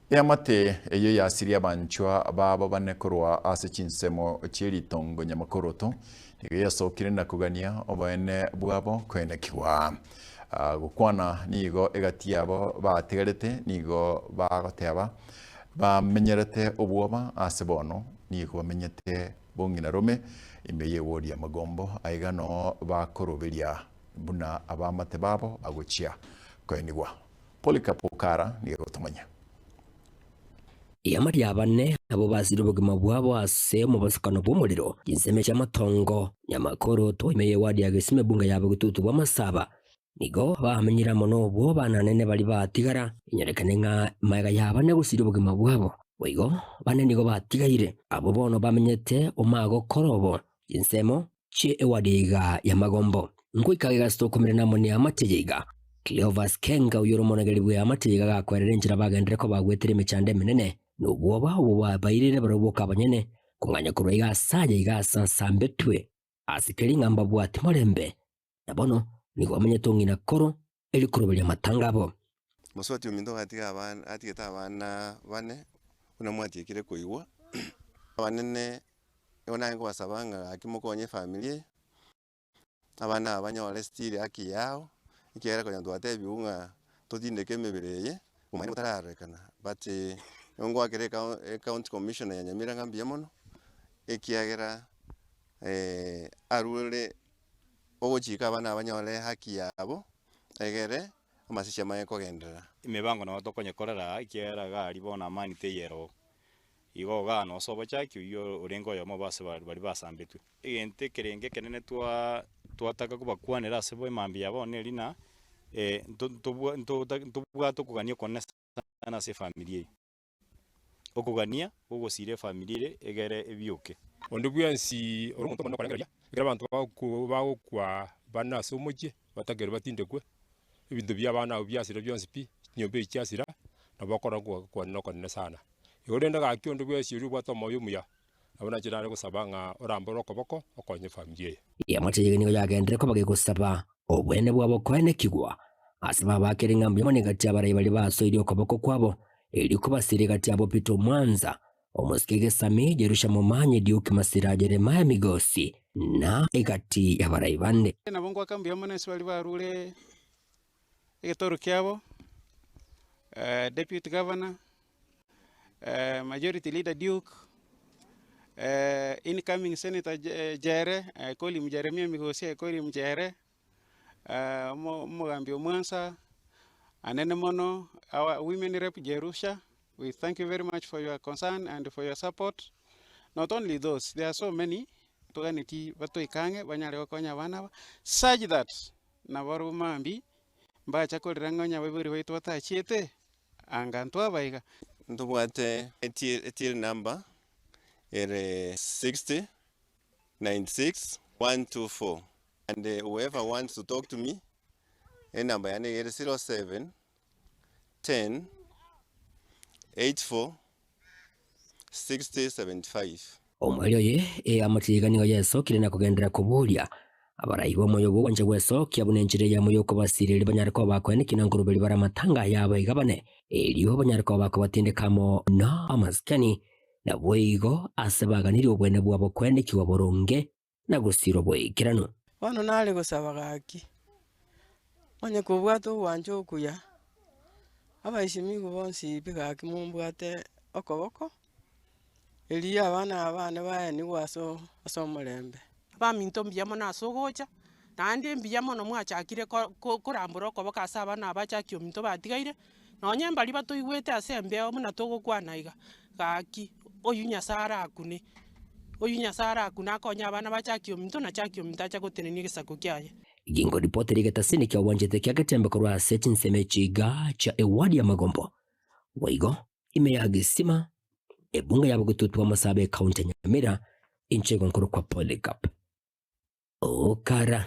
Eamate eyio yasirie abanchwa babo bane korwa ase chinsemo chie ritongo nyamakoroto, nigo yasokire na kogania oboene bwabo koenekigwa. Gokwana nigo egati yabo batigarete nigo bagoteba bamenyerete obwoba ase bono nigo bamenyete bong'ina rome ime y'ewodi ya Magombo aiga noo bakoroberia buna abaamate babo bagochia koenigwa. Polycarp Okara nigo agotomanya. Eamate y'abane nabwo basire obogima bwabo ase omobosokano bw'omorero, chinsemo chi'amatongo, nyamakoro, ime y'ewadi ya Gesima ebunge ya Bogetutu bw'Amasaba. Nigo bamenyire amo nobwo abananene baria batigara, enyorekane ng'a magega y'abane gosiria obogima bwabo. Boigo bane nigo batigaire, abwo bono bamenyete omagokoro obo, chinsemo chie ewadi iga y'amagombo. Ngoika gegasita okomerana amo neamate eye iga. Cleophas Kenga oyio ore omonogeri bw'eamate eye iga gakwerera enchera bagenderere koba bagwetire emechando emenene, na obwoba obwo bwabairire barabwo boka abanyene, kong'anya korwa iga ase aya iga ase asambetwe ase keri ng'a mbabwati morembe, na bono nigo bamenyete ong'ina koro erio koroberia amatanga abo. Mosubati ominto gatiga abana atigete abana bane, buna mwatiekire koigwa, abanene nigo nare nkobasaba ng'a gaki mokonye efamiri eye, abana aba banyore still haki yao, ekiagera konya twatebiwu ng'a totindeke emebere eye, omanyete botararorekana but nigo ngoakera ecou ecounty commissioner ya Nyamira ng'a mbuya mono, ekiagera arure ogochika abana aba banyore haki yabo, egere amasiche amanye kogenderera. Emebango nabo tokonyekorera aa, ekiagera iga aria bono amani teiyo ere oo. Igo igaa nonsi obochaki oyio orenge oyomo obo ase baria basambetwe. Egento ekerenge ekenene twaa twataka kobakwanera ase bo emambia ya bono neri ng'a ntobwa ntobwate okogania okonene sana ase efamiri eye. Okogania gogosira efamiri ere egere ebioke. Onde bwensi ore omonto omonene okorengereria, ekero abanto bagokwa bane ase omochie, batakeire batindekwe, ebinto bi'abana abwo biasira bionsi pi, chinyomba echi chiasira, nabo okora okwanena okonene sana. Igo rende gaki onde bwensi oria obwate omoyo omuya, nabo nache nare gosaba ng'a orambore okoboko okonye efamiri eye. Eamate eye nigo yagenderire koba gegosaba obweene bwabo koenekigwa ase babakere ng'a mbuya mono egati y'abarai baria basoirie okoboko kwabo, erio kobasiria egati yabo Peter Omwanza, omosike Gesami, Jerusha Momanyi, Duke Masira, Jeremiah Migosi, na egati y'abarai bande. Nabo ngoaka mbuya mono ase baria barure egetoro kiabo, Deputy Governor, Majority Leader Duke, incoming Senator Jere, I call him Jeremiah Migosi, I call him Jere, omogambi Omwansa, anene mono, our women rep Jerusha, we thank you very much for your concern and for your support, not only those, there are so many, toganeti batoike ang'e banyare gokonya abana aba, such that nabarobwo mambia mbacha korera ng'a onye abaibori baito batachiete, anga ntwabaiga. Ntobwate etill number ere 60 96 124 and whoever wants to talk to me enamba yane iga ere 07 10 84 60 75. Omoerio oye eamate iga nigo yesokire na kogenderera koboria abarai b'omoyo bw'ogwancha gwesokia buna enchera eyemo y'okobasiria erio banyare koba bakoenekia na nkoroberi bare amatanga ayabo iga bane, erio banyare koba bakobatindeka amo na amasikani, naboigo ase baganirie obwene bwabo koenekigwa boronge na gosirwa boikeranu. Bono nare gosaba gaki, onye kobwate ogwancha okuya, abaishimigu bonsi pi gaki mombwate okoboko, erio abana aba bane baenigwe ase ase omorembe. Abaminto mbuya mono ase ogocha, naende mbuya mono mwachakire ko- ko- korambora okoboko ase abana aba achaki ominto batigaire, nonye mbaria batoigwete ase embeo buna togokwana iga, gaki oywo Nyasaye arakune, oywo Nyasaye arakune akonye abana ba chaki ominto na chaki ominto ache gotenenia egesaku kiaye. Gingo ripoti rigetasini kia obwanchete kia Getembe korwa ase chinsemo echi iga chia eward ya Magombo. Boigo, ime ya Gesima, ebunge ya Bogetutu Amasabe ecounty ya Nyamira, inche igo nkorokwa Polycarp Okara.